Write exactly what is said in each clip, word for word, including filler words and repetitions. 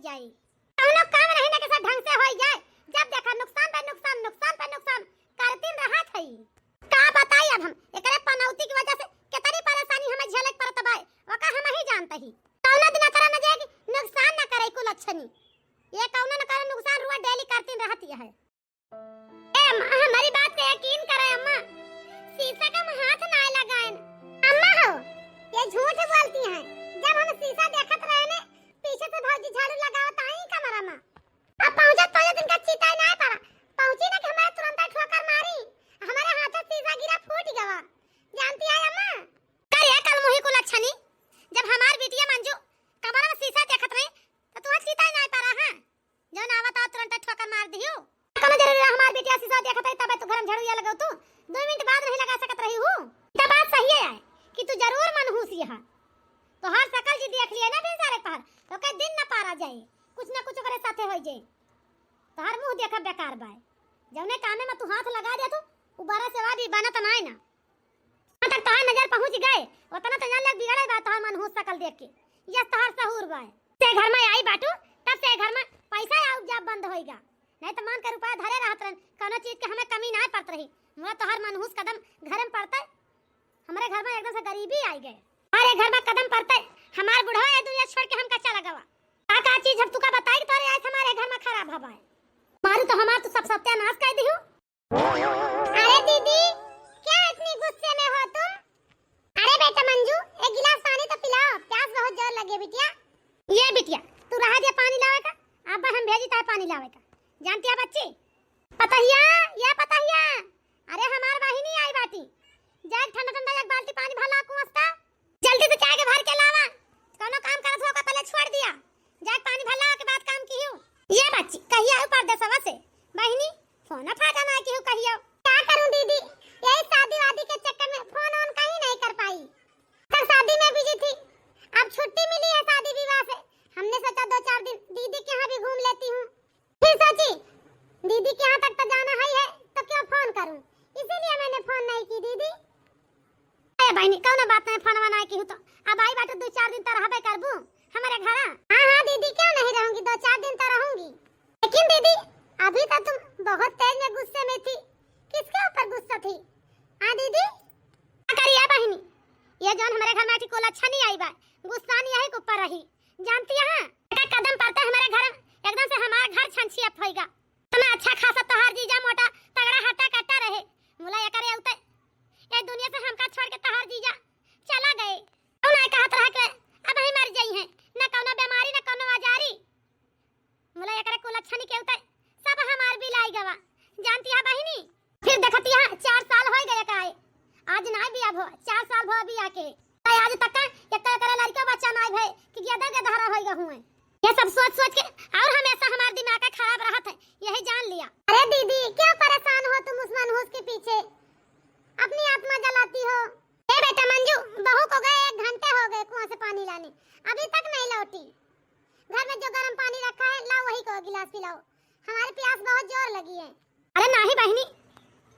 जाई। कौनो काम नहीं ना कैसे ढंग से होई जाए, जब देखा नुकसान पे नुकसान, नुकसान पे नुकसान करतीन रहत हई। का बताई अब हम, एकरे पनौती की वजह से कितनी परेशानी हमें झेले के पड़त बाय, ओका हम ही जानत ही। कौनो दिन तरह न जाए कि नुकसान न करे कुल अच्छनी, ये कौनो न कौनो नुकसान रुआ डेली करतीन रहती है। ए अम्मा, हमारी बात का यकीन करे अम्मा, शीशा का हम हाथ ना लगाएन। अम्मा हो, ये झूठ बोलती हैं। जब हम शीशा देखत रहे ने, पीछे से भौजी झाड़ू लगावत आई कमरा में। अब पहुंचत पहुंचत इनका चिताई ना पड़ा, पहुंची ना कि हमारे तुरंत ठोकर मारी, हमारे हाथ से शीशा गिरा, फूट गवा। जानती है अम्मा? करे कल मुही कुल अच्छनी, जब हमार बिटिया मंजू कमरा में शीशा देखत रही, तो तुहा चिताई ना पड़ा, हाँ? जौन आवत आवत तुरंत ठोकर मार दिहू। कौनो जरूरी रहा हमार बिटिया शीशा देखत रही, तबे तू घर में झाड़ू या लगाऊ तू? दो मिनट बाद नहीं लगा सकत रही हूँ। ई तो बात सही है कि तू जरूर मनहूस यहाँ। तोहार शकल जी देख लिए ना बिन सारे पहर, तो कई दिन न पारा जाए, कुछ न कुछ ओकरे साथे होई जाए। तोहार मुंह देखब बेकार बाय। जौने कामे में तू हाथ लगा दे तू, उ बड़ा सेवा भी बनत नाय ना। जहाँ तक तोहार नजर पहुँच गए, उतना तो जान ले बिगड़े बा तोहार मनहूस शकल देख के। यस तोहार सहूर बा। से घर में आई बाटू, तब से घर में पैसा आउब जाब बंद होइगा। नहीं तो मान के रुपया धरे रहत रहन, कौनो चीज के हमें कमी ना पड़त रही। मुआ तोहार मनहूस कदम घर में पड़ते, हमारे घर में एकदम से गरीबी आई गए। हमारे घर में कदम पड़ते, हमार बुढ़वा ये दुनिया छोड़ के हमका चला गवा। का का चीज हम तुका बताई कि तोरे आज हमारे घर में खराब हवा है। मारू तो हमार तू सब सत्यानाश कर दिहू। अरे दीदी, क्या इतनी गुस्से में हो तुम? अरे बेटा मंजू, एक गिलास पानी तो पिलाओ, प्यास बहुत जोर लगे बिटिया। ये बिटिया, तू रहा दे पानी लावे का, अब हम भेजी ताहे पानी लावे का। जानती है बच्ची? पतहिया, ये पतहिया, अरे हमार बहिनी आई बाटी, जा एक ठंडा ठंडा एक बाल्टी पानी भला कुआं से। जल्दी से चाय के भर के लावा। कौनो काम करत हो का पहले छोड़ दिया। जाए पानी भर लावा के बाद काम किहू। ये बच्ची, कहिया आऊ परदेसवा से? बहिनी, फोन फाटा ना किहू कहियो। का करूं दीदी, यही शादी वादी के चक्कर में फोन ऑन कहीं नहीं कर पाई। कल शादी में बिजी थी, अब छुट्टी मिली है शादी विवाह से, हमने सोचा दो चार दिन दीदी के यहाँ भी घूम लेती हूँ। फिर सोची, दीदी के यहाँ तक तो जाना है, है तो क्यों फोन करूं, इसीलिए मैंने फोन नहीं की दीदी। ए बहिनी, कौनो बात नहीं, फोनवा ना किहू तो। अब आई बाटू, दो चार दिन तो रहबे करबू हमारे घरा। हाँ, हाँ दीदी, क्यों नहीं रहूंगी, दो चार दिन तो रहूंगी। लेकिन दीदी, अभी तो तुम बहुत तेज में गुस्से में थी, किसके ऊपर गुस्सा थी? हाँ दीदी? का करिया बहिनी, ये जौन हमारे घर में आटी कुल अच्छा नहीं आई बा, गुस्सा नहीं यही के ऊपर रही। जानती है, एक कदम पड़ते हमारे घर, एकदम से हमारा घर छनछियत होइगा। इतना अच्छा खासा तोहार जीजा मोटा तगड़ा हट्टा कट्टा रहे, मुला एकरे अउते ये दुनिया से हमका छोड़ के तोहार जीजा चला गए। कौन आए कहत रहा के अब ही मर जाई है, न कौनो बीमारी न कौनो आजारी। मुला एकरे कुल अच्छा नहीं केवते, सब हमार बिलाई गवा। जानती है बहिनी, फिर देखती है चार साल होई गए का आए, आज ना बिया भो, चार साल भो बिया के। तो आज तक का एक एकरे लड़का बच्चा ना भए कि गेदा गेदहरा होई गए हुए। ये सब सोच सोच के और हमेशा हमार दिमाग का खराब रहत है, यही जान लिया। अरे दीदी, क्यों परेशान हो तुम उस मनहूस के पीछे, अपनी आत्मा जलाती हो। ए बेटा मंजू, बहू को गए एक घंटे हो गए कुआं से पानी लाने, अभी तक नहीं लौटी। घर में जो गर्म पानी रखा है, लाओ वही को गिलास पिलाओ, हमारे प्यास बहुत जोर लगी है। अरे नाही बहिनी,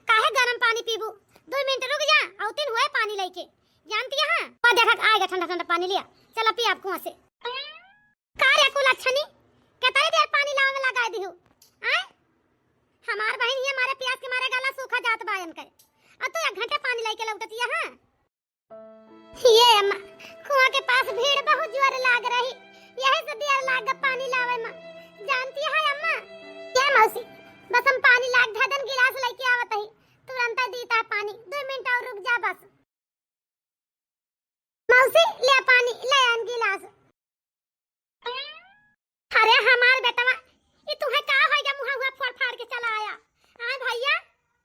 काहे गरम पानी पीबू? दो मिनट रुक जा, अउतिन हुए पानी लइके। जानती है? वो देखा, आएगा ठंडा ठंडा पानी लिया, चला पी आप कुआं से। का रे कुल अच्छनी, केतरी देर पानी लावे में लगाए दिहू? आए? हमार बहिन ही हमारे प्यास के मारे गला सूखा जात बा इनके। और तू एक घंटे पानी लइके लौटती है, हाँ? ये अम्मा, कुआं के पास भीड़ बहुत जोर लाग रही, यही से देर लाग पानी लावे में। जानती है अम्मा? ये मौसी, बस हम पानी लाग धदन गिलास लइके आवत ही, तुरंत दीता पानी, दो मिनट और रुक जा बस। मौसी, ले पानी, ले आन गिलास। अरे हमार बेटवा, ई तुहे का होइगा, मुंह हुआ फोड़ फाड़ के चला आया? आए भैया।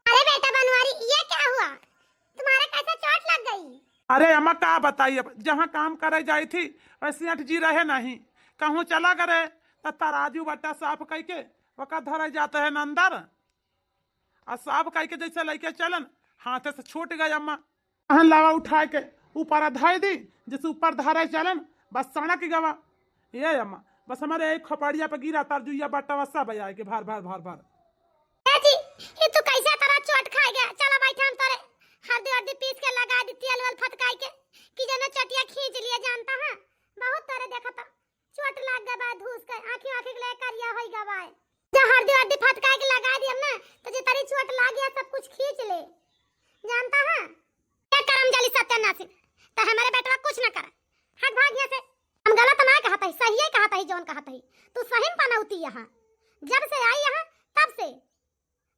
अरे बेटा बनवारी, ये क्या हुआ? तुम्हारे कैसे चोट लग गई? अरे अम्मा, का बताई, अब जहाँ काम करे जाई थी, वह सेठ जी रहे नहीं, कहूँ चला गए, त तराजू बट्टा साफ कइके ओका धरे जाते हैं न अंदर। आ साफ कइके जैसे लइके चलन, हाथे से छूट गए अम्मा। अहन लावा उठाए के ऊपर धइ दी, जैसे ऊपर धरे चलन, बस सड़क गवा। ए अम्मा, बस हमारे एक खोपड़िया पे गिरा, तरजुइया बट्टवा सब आए के भर, भर, भर, भर। ए जी, ये तू कैसे तरह चोट खाए गया? चला बैठा हम तोरे हल्दी वर्दी पीस के लगा दी, तेल वेल फटकाई के, कि जनो चटिया खींच लिए जानता है, बहुत तोरे देखता। चोट लाग गवा धूस के, आँखी आँखी के ले करिया होई गवा। जब हड्डी हड्डी फटकाए के लगा दियम ना, तो जितनी चोट लाग गया सब कुछ खींच ले, जानता है? ये करम जली सत्यानाशी, तो हमारे बेटवा कुछ न करे। हट भाग यहाँ से। हम गलत ना कहत ही, सही कहत ही, जौन कहत ही। तू सही में पनौती यहाँ, जब से आई यहाँ तब से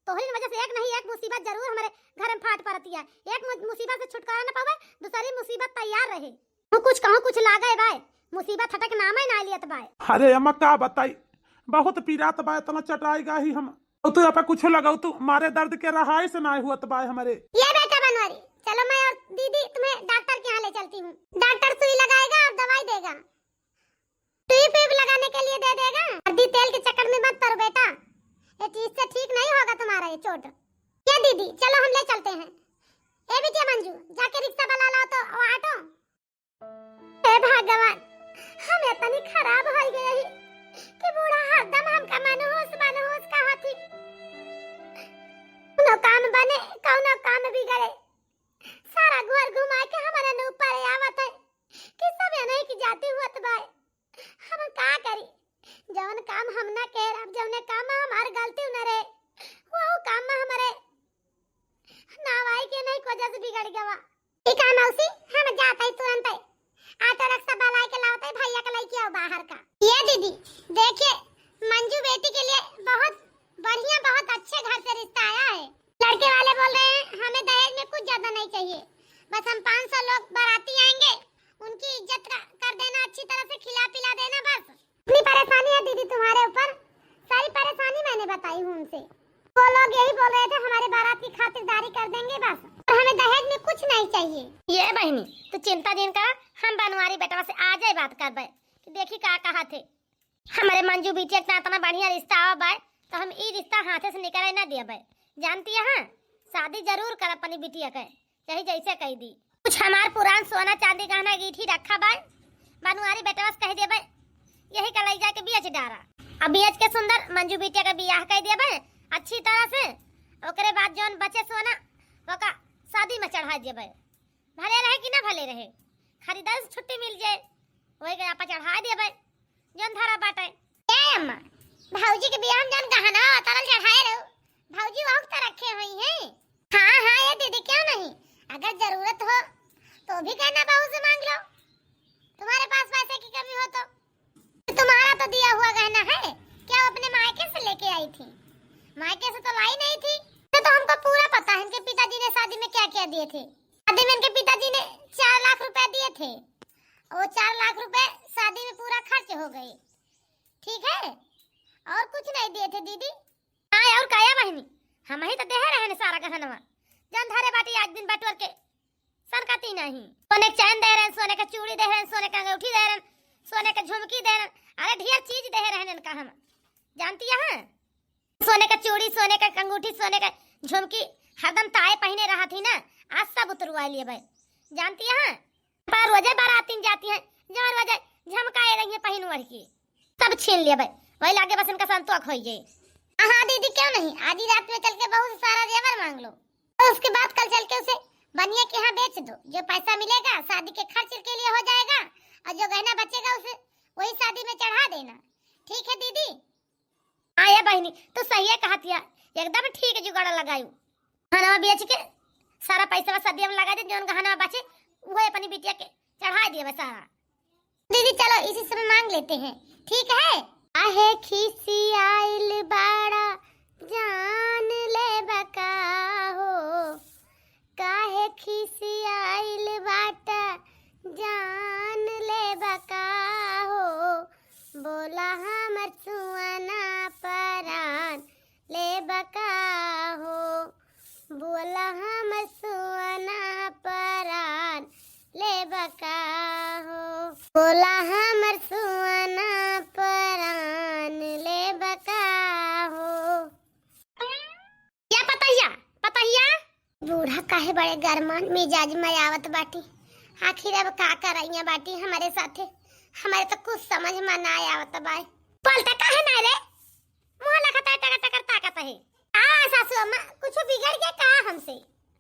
तोहरी वजह से एक नहीं एक मुसीबत जरूर हमारे घर में फाट पड़ती है। एक मु-, मुसीबत से छुटकारा न पावे, दूसरी मुसीबत तैयार रहे। तू कुछ कहूँ कुछ लागे बाय, मुसीबत हटे के नाम ही ना लियत बाय। अरे अम्मा का बताई, बहुत पीरात बाय, इतना चटाई गाही हम। और तू यहाँ पे कुछ लगाओ, तू मारे दर्द के रहाई से ना हुआ बाय हमारे। ये बेटा बनवारी, चलो मैं और दीदी तुम्हें डॉक्टर के यहाँ ले चलती हूँ। डॉक्टर सुई लगाएगा और दवाई देगा। ट्यूब व्यूब लगाने के लिए दे देगा। हल्दी तेल के चक्कर में मत पड़ो बेटा, ये चीज से ठीक नहीं होगा तुम्हारा ये चोट। ये दीदी, चलो हम ले चलते हैं। ए बिटिया मंजू, जाके रिक्शा बुला लाओ तो, वो ऑटो। हे भगवान, हम इतनी खराब हो गए ही कि बूढ़ा हरदम हमका मनहूस मनहूस कहा थी। कौनो काम बने, कौनो काम बिगड़े, सारा घर घुमा के हमारे न ऊपर आवत है कि सब नहीं की जाती हुआ तो बाय। हम का करी, जौन काम हम ना केर, अब जौने काम में हमार गलती न रहे, वो काम में हमारे नावाई के नहीं को जस बिगड़ गवा। ठीक है मौसी, हम जात ही तुरंत ही। ऑटो रिक्शा बुलाए के लावत ही, भैया के लेके आओ बाहर का। ये दीदी, देखिए, मंजू बेटी के लिए बहुत बढ़िया, बहुत अच्छे घर से रिश्ता आया है। लड़के वाले बोल रहे हैं, हमें दहेज में कुछ ज्यादा नहीं चाहिए, बस हम पाँच सौ लोग बाराती आएंगे, उनकी इज्जत का कर देना, अच्छी तरह से खिला पिला देना बस। इतनी परेशानी है दीदी तुम्हारे ऊपर, सारी परेशानी मैंने बताई हूँ उनसे। वो लोग यही बोल रहे थे, हमारे बारात की खातिरदारी कर देंगे बस, और हमें दहेज में कुछ नहीं चाहिए। ये बहिनी, तू चिंता जिन कर, हम बनवारी बेटवा से आज ही बात करबे कि देखी का कहा थे। हमारे मंजू बिटिया के इतना बढ़िया रिश्ता आवा बाय, तो हम ई रिश्ता हाथे से निकले ना दिया बाय। जानती है, शादी जरूर कर अपनी बिटिया के, चाहे जैसे कह दी। कुछ हमार पुरान सोना चांदी गहना गीठी रखा बाय, बनवारी बेटवा से कह देबे, यही का लई जाके बेच डारा। अब बेच के सुंदर मंजू बिटिया का बियाह कह देबे अच्छी तरह से। ओकरे बाद जौन बचे सोना, ओका शादी में चढ़ा देबे। भले रहे कि ना भले रहे, खरीदार से छुट्टी मिल जाए, वही के आपा चढ़ा देबे, जौन धरा बाटे। ए अम्मा, भौजी के बियाह में जौन गहना उतारल चढ़ाए रहो, भौजी वहू तो रखे हुई हैं। हाँ, हाँ, ये दीदी, क्यों नहीं? अगर जरूरत हो, तो भी गहना बहू से मांग लो, तुम्हारे पास पैसे की कमी हो तो। तुम्हारा तो दिया हुआ गहना है, क्या वो अपने मायके से लेके आई थी? मायके से तो लाई नहीं थी। तो, तो हमको पूरा पता है, इनके पिताजी ने शादी में क्या क्या दिए थे। शादी में इनके पिताजी ने चार लाख रुपए दिए थे, वो चार लाख रुपए शादी में पूरा खर्च हो गए, ठीक है, और कुछ नहीं दिए थे दीदी। हाँ, और काया बहिनी, हम ही तो देहे रहन सारा गहनवा, जौन धरे बाटी आज दिन बटोर के सरकती नहीं। सोने के चैन दे रहन, सोने के चूड़ी दे रहन, सोने के अंगूठी दे रहन, सोने के झुमकी दे रहन, अरे ढेर चीज दे रहन इनका हम, जानती है? सोने के चूड़ी, सोने के अंगूठी, सोने के झुमकी हरदम ताए पहिने रहत ही ना, आज सब उतरवा लिए भाई, जानती है? पर रोजे बारातिन जाती हैं, जौन रोजे झमकाए रही हैं पहिन ओढ़ के, सब छीन लिए भाई। वही लागे बस इनका संतोष होई जाए। हाँ, हाँ दीदी, क्यों नहीं, आज ही रात में चल के बहू से सारा जेवर मांग लो, और उसके बाद कल चल के उसे बनिया के यहाँ बेच दो, जो पैसा मिलेगा शादी के खर्च के लिए हो जाएगा, और जो गहना बचेगा उसे वही शादी में चढ़ा देना, ठीक है दीदी? हाँ ये बहिनी, तू सही है कहत या, एकदम ठीक जुगाड़ लगायू। गहनवा बेच के सारा पैसा शादी में लगा दे, जौन गहनवा बचे वो अपनी बिटिया के चढ़ा दिए बस सारा। दीदी चलो इसी समय मांग लेते हैं, ठीक है? काहे खिसियाइल बाड़ा, जान ले बका हो, काहे खिसियाइल बाटा, जान ले बका हो, बोला हमर सुअना परान ले बका हो, बोला हमर सुअना परान ले बका हो, बोला हमर सुअना परान ले बका हो। या पतहिया, पतहिया। बूढ़ा काहे बड़े गरमान मिजाज में आवत बाटी, आखिर अब का करइया बाटी हमरे साथे, हमरे तो कुछ समझ में ना आवत बाय। बोलते काहे ना रे, मुँह लखत है टकर टकर ताकत है। आ सासू अम्मा, कुछ बिगड़ गया का हमसे?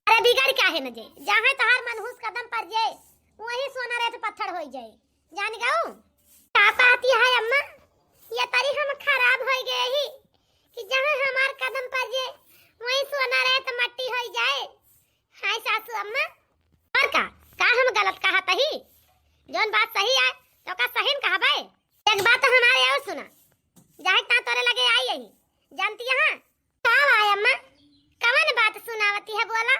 अरे बिगड़ काहे न जे, जहाँ तोहार मनहूस कदम पर जे, वही सोना रहे तो पत्थर हो जाए, जान गऊ। का कहती है अम्मा, ये तरी हम खराब होइ गए ही कि जहाँ हमार कदम पर जे वहीं सोना रहे तो मट्टी होइ जाए। हाँ सासू अम्मा, और का, का हम गलत कहत ही? जौन बात सही आए तो का सही न कहबे। एक बात हमारे और सुना, जाहे ता तोरे लगे आई यही, जानती है? का आए अम्मा, कवन बात सुनावती है बोला?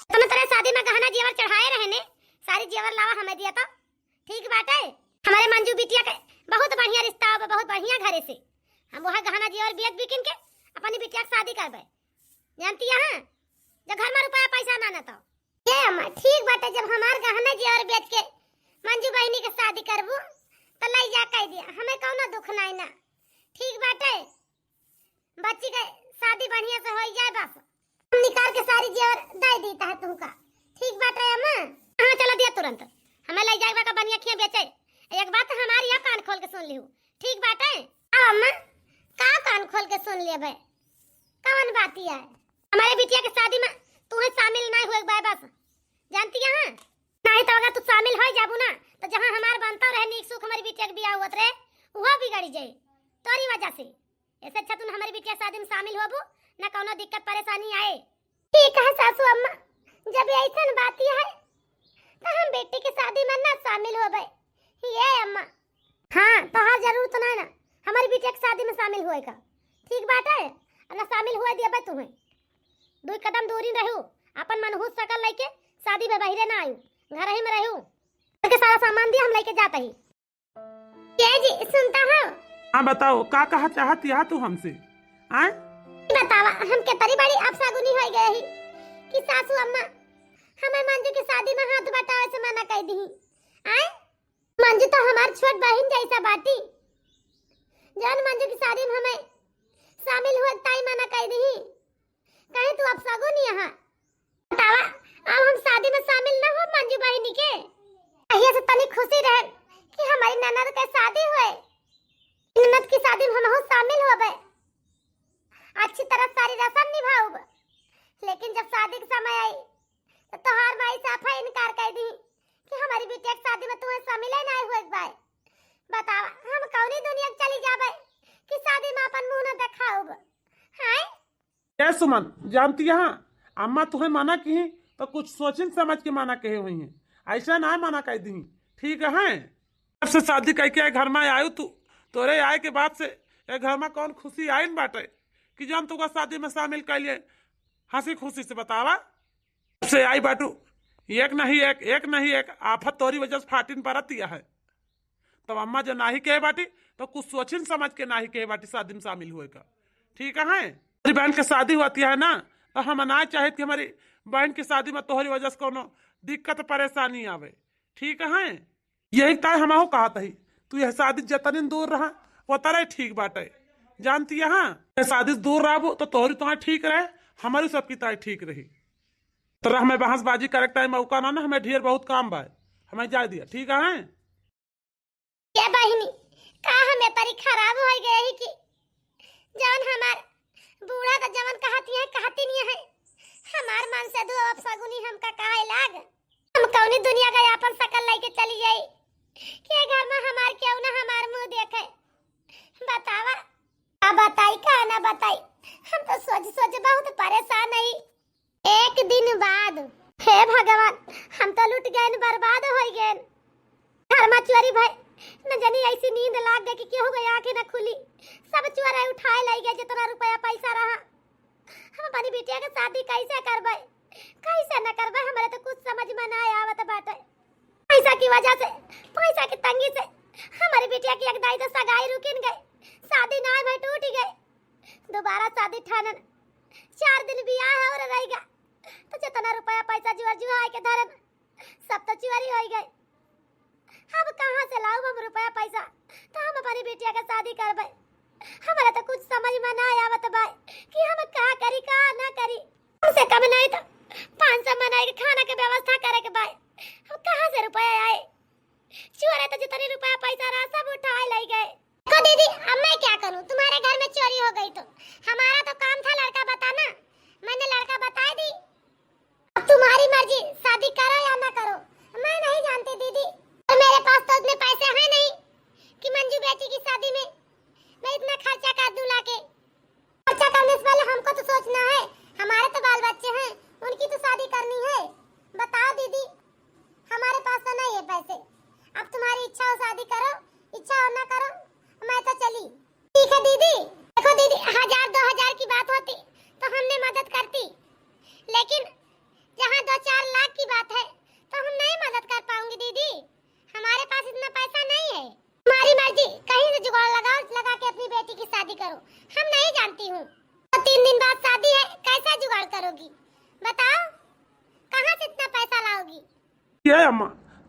तुम तोरे शादी में गहना जेवर चढ़ाए रहे ने, सारी जेवर लावा हमें दिया तो ठीक बाटे। हमारे मंजू बिटिया के बहुत बढ़िया रिश्ता होबे, बहुत बढ़िया घरे से। हम वह गहना जेवर बेच बिकिन के अपनी बिटिया के शादी करबे। जानती है, जब घर में रुपया पैसा ना ना तो। ये अम्मा, ठीक बाटे, जब हमार गहना जेवर बेच के मंजू बहिनी के शादी करबू, तो लई जा कह दिया, हमें कौनो दुख नाई ना। ठीक बाटे, बच्ची के शादी बढ़िया से होई जाए बस। हम निकाल के सारी जेवर दे दी ता तुमका। ठीक बाटे अम्मा? हाँ, चला दिया तुरंत। हमें लई जाए बा का बनिया खिया बेचे। एक बात हमारी या कान खोल के सुन लिहू। ठीक बाटे? अब अम्मा, का कान खोल के सुन लेबे? कवन बात है? हमारे बिटिया के शादी में तू है शामिल नहीं हुए बा बस। जानती है? नहीं तो अगर तू शामिल हो जाबू ना, तो जहाँ हमार बनता रहे नीक सुख हमारी बिटिया के बियाह हुआ रहे, वह बिगड़ जाए तोरी वजह से। ऐसे अच्छा तू हमारी बिटिया शादी में शामिल होबू, ना कौनो दिक्कत परेशानी आए। ठीक है सासू अम्मा, जब ऐसन बात ही है, तो हम बेटी के शादी में ना शामिल होबे। ये अम्मा। हाँ, तोहार जरूरत ना ना हमारी बिटिया के शादी में शामिल हुए का। ठीक बाटे, ना शामिल हुए दिया तुम्हें। दुई कदम दूरी रहू, अपन मनहूस शकल लेके शादी में बहिरे ना आयु, घर ही में रहू। के सारा सामान दिया, हम लेके जाता ही। के जी, सुनता हो? हाँ, बताओ, का कहा चाहत या तू हमसे? आय? बतावा, हम के तरी बड़ी अपसागुनी हो गए ही कि सासू अम्मा हमें मंजू की शादी में हाथ बटावे से मना कर दी। आय? मंजू तो हमार छोट बहिन जैसा बाटी, जौन मंजू की शादी में हमें शामिल हुए ताई मना कर दी। कहे तू अपसागुनी यहाँ। बतावा, अब हम शादी में शामिल ना हो मंजू बहिनी के। कहिए से तनी खुशी रहे कि हमारी ननद के शादी हुए, ननद की शादी में हमहू शामिल होबे, अच्छी तरह सारी रस्म निभाऊब। लेकिन जब शादी के समय आई, तो तोहार माई साफा इनकार कर दी कि हमारी बिटिया के शादी में तुम्हें शामिल ही नहीं हुए के बाय। बतावा, हम कौनी दुनिया के चली जाबे कि शादी में अपन मुंह न दिखाऊब? हाय? ए सुमन, जानती है, अम्मा तुम्हें मना की तो कुछ सोचिन समझ के मना कहे हुई हैं, ऐसा ना मना कर दी। ठीक है, जब से शादी करके आए घर में आयु तू, तोरे आए के बाद से ए घर में कौन खुशी आइन बाटे कि जौन तुका शादी में शामिल कर लिए हंसी खुशी से। बतावा, जब से आई बाटू, एक नहीं एक, एक नहीं एक आफत तोरी वजह से फाटिन परत दिया है। तब अम्मा जो नाही कहे बाटी, तो कुछ सोचिन समझ के नाही कहे बाटी शादी में शामिल हुए का। ठीक है, हमारी बहन के शादी होती है ना, तो हम ना चाहत कि हमारी बहन की शादी में तोहरी वजह से कोनो दिक्कत परेशानी आवे। ठीक है, यही ताय हमहू कहत ही, तू यह शादी जतने दूर रहा, उतरे ठीक बाटे। जानती है, यह शादी से दूर रहबो तो तोहरी ताय ठीक रहे, हमारी सबकी ताय ठीक रही। तो हमें बहसबाजी करे के टाइम मौका ना, ना, हमें ढेर बहुत काम बा, हमें जाए दिया। ठीक है, ये बहिनी, का हमें तरी खराब हो गए ही कि जवन हमार बूढ़ा तो जवन कहती है, कहती नहीं है, हमार मन से दो अपसगुनी हमका कहे लाग। हम कौनी दुनिया का अपन शकल लेके चली जाई कि ये घर में हमार क्यों ना हमार मुंह देखे? बतावा, का बताई, का ना बताई, हम तो सोच सोच बहुत परेशान हई। एक दिन बाद, हे भगवान, हम तो लुट गए, बर्बाद हो गए। घर में चोरी भय, न जानी ऐसी नींद लाग गई कि केहू के आंखें न खुली। सब चोर उठाए ले गए, जितना रुपया पैसा रहा। हम अपनी बिटिया के शादी कैसे करबे, कैसे न करबे, हमारे तो कुछ समझ में ना आवत बाटे। पैसा की वजह से, पैसा की तंगी से हमारी बिटिया की एक दाई से सगाई रुकिन गई, शादी ना भई, टूट गई। दोबारा शादी ठानन, चार दिन बियाह और रहेगा, तो जितना रुपया पैसा जुआ जुआ के धरन, सब तो चोरी हो गए। अब कहाँ से लाऊब हम रुपया पैसा, तो हम अपनी बिटिया के शादी करबे? हमारा तो कुछ समझ में ना आवत बा कि हम का करी, का ना करी। कम से कम नहीं तो पाँच सौ मनई के खाना के व्यवस्था करे के बा। अब कहाँ से रुपया आए? चोरे तो जितनी रुपया पैसा रहा, सब उठा ले गए। देखो दीदी, अब मैं क्या करूँ, तुम्हारे घर में चोरी हो गई तो हमारा तो काम था लड़का बताना, मैंने लड़का बता दी। अब तुम्हारी मर्जी, शादी करो या ना करो, मैं नहीं जानती दीदी, और मेरे पास तो उतने पैसे हैं नहीं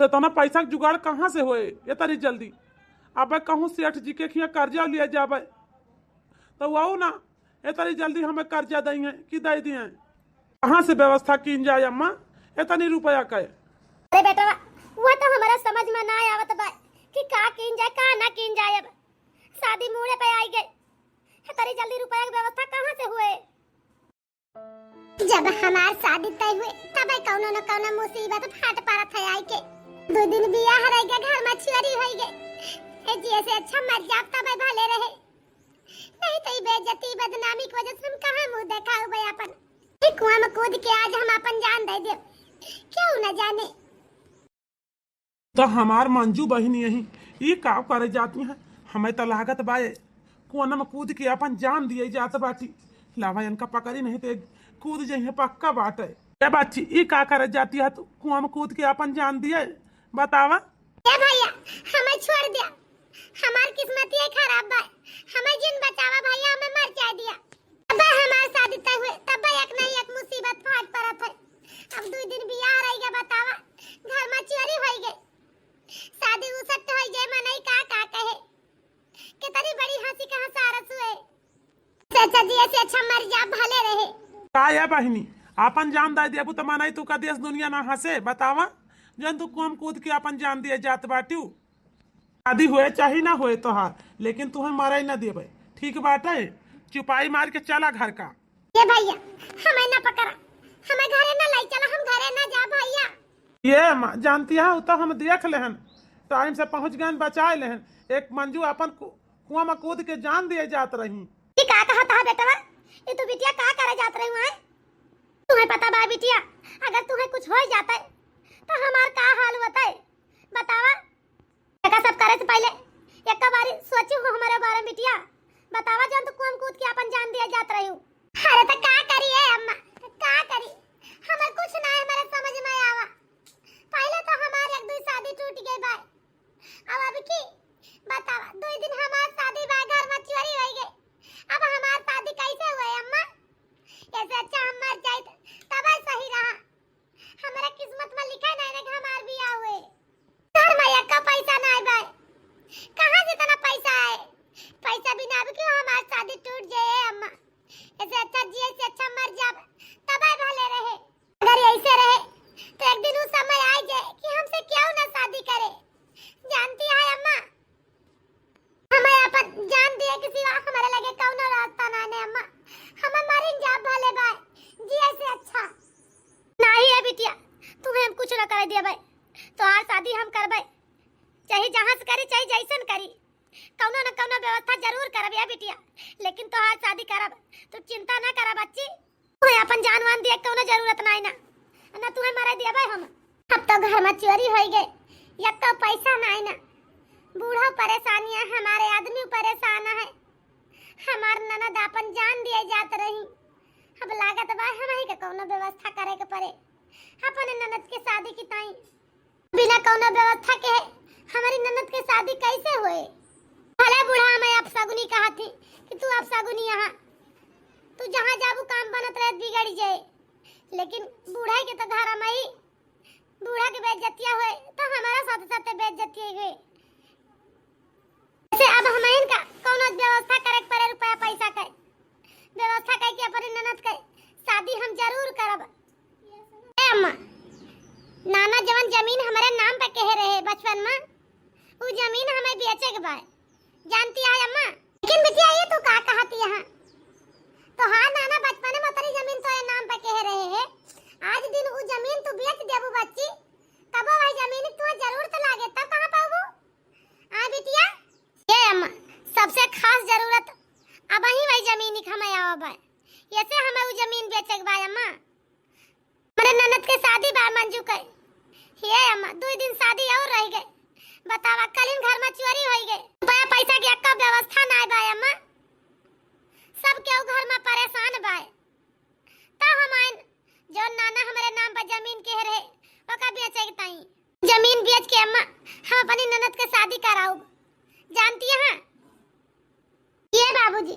तो इतना पैसा के जुगाड़ कहाँ से होए ये तरी जल्दी? अब कहूँ सेठ जी के खिया कर्जा लिया जाबे, तो वो ना ये तरी जल्दी हमें कर्जा दइहें कि दे दिए? कहाँ से व्यवस्था कीन जाए अम्मा इतनी रुपया के? अरे बेटवा, वह तो हमारा समझ में ना आवत बा कि का कीन जाए, का ना कीन जाए। अब शादी मूड़े पे आई गई, इतनी जल्दी रुपया की व्यवस्था कहाँ से हुए? जब हमार शादी तय हुए, तबे कौनो न कौनो मुसीबत फाट पड़त है आई के। दो दिन बियाह रह गए, घर में चोरी हो गए। ए जी, ऐसे अच्छा मर जाब तबे भले रहे, नहीं तो ई बेइज्जती बदनामी की वजह से हम कहाँ मुंह देखाउबे अपन। ई कुआं में कूद के आज हम अपन जान दे देब, क्यों न जाने। तो हमार मंजू बहिनी यही, ई का करे जाती हैं? हमें तो लागत बाए, कुआं में कूद के अपन जान दिए जात बाटी। लावा इनका पकड़ी नहीं तो कूद जइहें पक्का बाटे। ए बच्ची, ई का करे जाती है तू? कुआं में कूद के अपन जान दिए, बतावा। ए भैया, हमें छोड़ दिया, हमार किस्मत ये खराब बा, हमें जिन बचावा भैया, हमें मर जाए दिया। तब हमार शादी तय हुए, तब एक नहीं एक मुसीबत फाट पड़त है। अब दो दिन बियाह रह गया, बतावा, घर में चोरी हो गई, शादी उसट हो गई, मनई का का कहे, कितनी बड़ी हंसी का हंसारस हुए। चाचा जी, ऐसे अच्छा मर जा, भले रहे। का या बहिनी, आपन जान दे देबू त मनई तू का देश दुनिया ना हंसे, बतावा, जन तू कुआं में कूद के आपन जान दिए जात बाटू। शादी होए चाहे ना होए तोहार, लेकिन तुहे मरे न देबे, ठीक बाटे? चुपाई मार के चला घर का। ये भैया, हमें ना पकड़ा, हमें घरे ना लाई चला, हम घरे ना जा भैया। ये माँ, जानती है, उ तो हम देख लेहन, टाइम से पहुँच गए, बचाए लेहन। एक मंजू अपन कु-, कुआं में कूद के जान दिए जात रही। ये का कहत है बेटवा? ये तू बिटिया का करे जात रही है? तुम्हें पता बा बिटिया, अगर तुम्हें कुछ हो जाता है तो हमार का हाल होता है, बतावा। एका सब करे से पहले एक बारी सोची हो हमारे बारे में बिटिया, बतावा जन तू कुआं में कूद के अपन जान दिए जात रही हो। अरे तो का करी ए अम्मा, का करी, हमार कुछ ना है हमारे समझ में आवा। पहले तो हमार एक दुई शादी टूट गई बा, अब अब की बतावा, दुई दिन हमार शादी बा, घर में चोरी हो गई, अब हमार शादी कैसे हुए अम्मा? ऐसे अच्छा हम मर जाइत तब सही रहा। हमारा किस्मत में लिखा नहीं ना कि हमार बियाह हुए। घर में एक का पैसा नहीं बा, कहाँ से इतना पैसा आए? पैसा बिना अब क्यों हमार शादी टूट जाए अम्मा? ऐसे अच्छा जिए से अच्छा मर जाब, तब भले रहे। अगर ऐसे रहे तो एक दिन उस समय आ जाए कि हमसे क्यों ना शादी करे। जानती है अम्मा, हमें अपन जान दिए के सिवा हमारे लगे कौनो रास्ता ना ने अम्मा। हमें मरिन जा भले बाय, जिए से अच्छा। नहीं है बिटिया, तुम्हें हम कुछ ना करे दिए भाई, तोहार शादी हम करबे, चाहे जहाँ से करी, चाहे जैसन करी, कौनो न कौनो व्यवस्था जरूर करब या बिटिया, लेकिन तोहार शादी करब, तू चिंता ना करा बच्ची। तुम्हें अपन जान वान दिए कौनो जरूरत नाई ना, ना तुम्हें मरे दिए भाई हम। अब तो घर में चोरी हो गए, यक्को पैसा नाई ना, बूढ़ा परेशानी है, हमारे आदमी परेशान है, हमार ननद अपन जान दिए जात रही। अब लागत बा हमही के कौनो व्यवस्था करे के पड़े अपने ननद के शादी की ताई। बिना कौनो व्यवस्था के हमारी ननद के शादी कैसे होए? भले बूढ़ा हमें अपशगुनी कहा थी कि तू अपशगुनी यहाँ, तू जहाँ जाबू काम बनत रहे बिगड़ जाए, लेकिन बूढ़ा के तो घर में ही बूढ़ा के बेइज्जतिया होए तो हमारा साथ साथ बेइज्जतिया हुए। जैसे अब हम इनका कौनो व्यवस्था करे के पड़े, रुपया पैसा के व्यवस्था करके अपनी ननद के शादी हम जरूर करब। ए अम्मा, नाना जवन जमीन हमारे नाम पे कहे रहे बचपन में, उ जमीन हमें बेचे के बा, जानती है अम्मा? लेकिन बिटिया, ये तू का कहती है? तो हाँ नाना, बचपन में उतरी जमीन तोरे नाम पे कहे रहे है, आज दिन उ जमीन तू बेच देबू बच्ची, तबो वही जमीन तुम्हें जरूरत लागे तब कहाँ पाबू? आ बिटिया, ये अम्मा, सबसे खास जरूरत अब ही वही जमीन ही हमें आवा बा, ऐसे हमें उ जमीन बेचे के बा अम्मा। हमरे ननद के शादी बा मंजू के। हे अम्मा, दुई दिन शादी और रह गए। बतावा, कलिन घर में चोरी होई गए। रुपया पैसा के एक्का व्यवस्था नाय बा अम्मा। सब केहू घर में परेशान बा। त हम आइन, जो नाना हमरे नाम पर जमीन के रहे, ओका बेचे के ताई। जमीन बेच के अम्मा, हम अपनी ननद के शादी कराउब। जानती हैं? ये बाबूजी,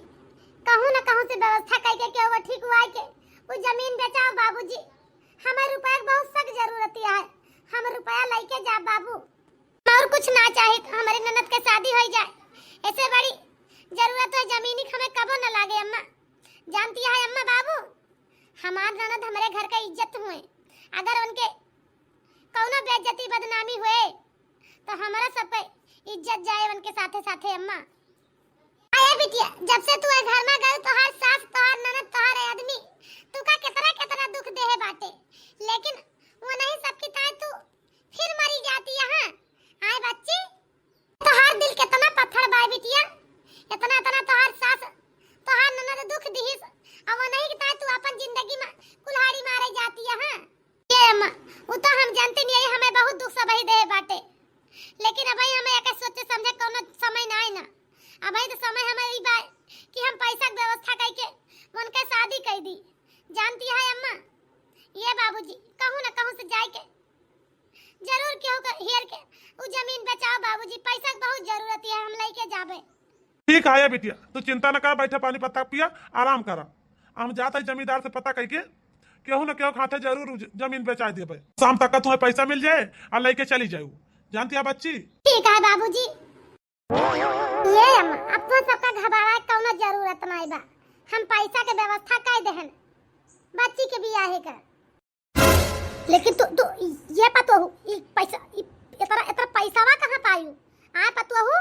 कहूँ न कहूँ से व्यवस्था करके केहू ठीक हुआ के उ जमीन बेचाओ बाबूजी। हमें रुपया के बहुत सख्त जरूरत है, हम रुपया लेके जा बाबू। कुछ ना चाहित, हमरे ननद के शादी होइ जाए, ऐसे बड़ी जरूरत है जमीनी के हमें कबो न लागे अम्मा। जानती है अम्मा बाबू, हमार ननद हमरे घर का इज्जत हुए, अगर उनके कौनो बेइज्जती बदनामी हुए तो हमरा सब पे इज्जत जाए उनके साथे साथे अम्मा। अरे बिटिया, जब से तू ए घर में गई, तोहार सास, तोहार ननद, तोहार ए आदमी, तू का कितना कितना दुख देहे बाटे, लेकिन वो नहीं सबकी ताई तू फिर मरी जाती यहाँ। आए बच्ची, तोहार दिल कितना पत्थर बा बिटिया, इतना इतना तोहार सास, तोहार ननद दुख दिहिस, अब वो नहीं ताई तू अपन जिंदगी में कुल्हाड़ी मारे जाती यहाँ। ये अम्मा, वो तो हम जानते नहीं है, हमें बहुत दुख सब ही देहे बाटे, लेकिन अबही हमें एके सोचे समझे कौनो समय ना आए ना। अबही तो समय हमें ई बा कि हम पैसा के व्यवस्था करके उनके शादी कर दी। जानती है अम्मा, ये बाबूजी कहूँ ना कहूँ से जाए के जरूर केहू के हेर के उ जमीन बेचाओ बाबूजी, पैसा के बहुत जरूरत है, हम लेके जाबे। ठीक है बिटिया, तू चिंता न कर, बैठा पानी पत्ता पिया, आराम करा। हम जात है जमींदार से पता करके केहू न केहू के हाथे जरूर उ ज-, जमीन बेचा देबे। शाम तक का तुम्हें पैसा मिल जाए और लेके चली जाए। जानती है बच्ची? ठीक है बाबूजी। ये अम्मा, अब तो सबका घबराए कौनो जरूरत नहीं बा, हम पैसा के व्यवस्था कर देहन बच्ची के बियाहे का। लेकिन तू, तू ये पतोहू, ई पैसा, ई इतना, इतना पैसावा कहाँ पायू? आए पतोहू,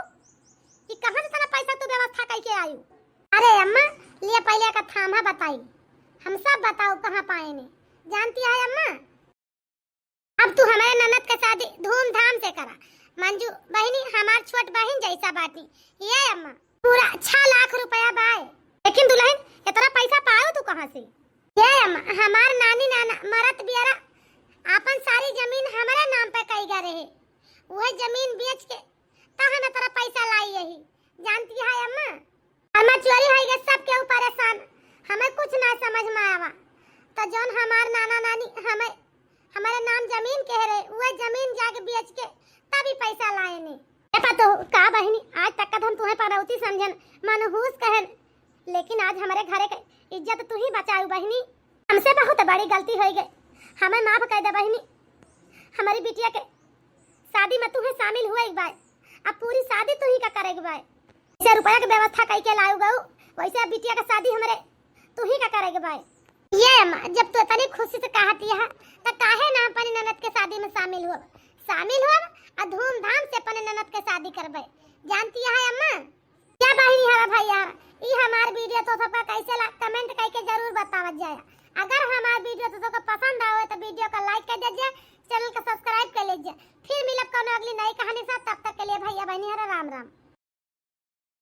ई कहाँ से इतना पैसा तू व्यवस्था करके आयू? अरे अम्मा, लिए पहले का थामा बताई, हम सब बताओ कहाँ पाए ने। जानती है अम्मा, अब तू हमारे ननद के शादी धूमधाम से करा। मंजू बहिनी हमार छोट बहिन जैसा बाटी। ये अम्मा, पूरा छह लाख रुपया बाए। लेकिन दुल्हन, इतना पैसा पायो तू कहाँ से? ये अम्मा, हमार नानी नाना मरत बियरा आपन सारी जमीन हमारे नाम पे कईगा रहे, वह जमीन बेच के तहन इतना पैसा लाई यही। जानती है अम्मा, अम्मा चोरी होई गए, सब केहू परेशान, हमें कुछ ना समझ में आवा। तो जौन हमार नाना नानी हमें, हमारे नाम जमीन कह रहे, वह जमीन जाके बेच के तभी पैसा लाए ने। ए पतोहू, का बहिनी, आज तक का हम तुम्हें पनौती समझन, मनहूस कहन, लेकिन आज हमारे घरे के इज्जत तू ही बचाऊ बहिनी। हमसे बहुत बड़ी गलती होई गई, हमें माफ कर दे बहिनी। हमारी बिटिया के शादी में तुम्हें शामिल हुए एक बार, अब पूरी शादी तू ही का करे एक बार। जैसे रुपया के व्यवस्था कई के लाऊ गऊ, वैसे अब बिटिया का शादी हमरे तू ही का करे के बाय। ये अम्मा, जब तू इतनी खुशी से कहती है, त काहे ना अपनी ननद के शादी में शामिल हो? शामिल हो और धूमधाम से अपने ननद के शादी करबे। जानती है अम्मा, क्या बहिनी हरा भाई यार, ई हमार वीडियो तो सबका कैसे ला, कमेंट करके जरूर बतावत जाए। अगर हमार वीडियो तो सबका पसंद आवे तो वीडियो का लाइक कर दीजिए, चैनल का सब्सक्राइब कर लीजिए। फिर मिलब कौनो अगली नई कहानी साथ, तब तक के लिए भैया बहिनी हरा राम राम।